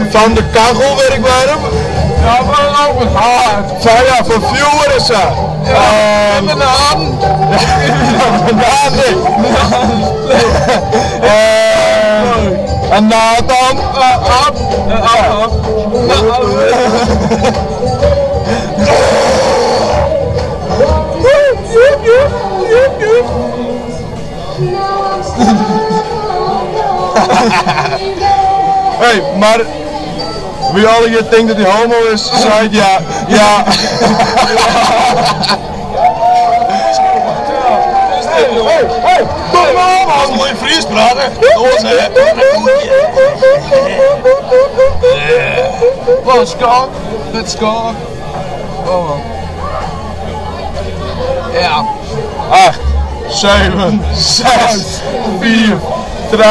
Fan de kachel wurd ik waarm. Ja, fan op it haad. Fan, ja, fan fjoer en sa. Ja, en bananen. Bananen ek. En Nathan. Ap, ap, ap. Hey, mar wie allegear tinkt dat hy homo is, seit ja, ja. Hey, hey, kom nou man! Mooi Fries praten. Wat een skok, dit skok. Oh man. Ja. 8, 7, 6, 5, 3.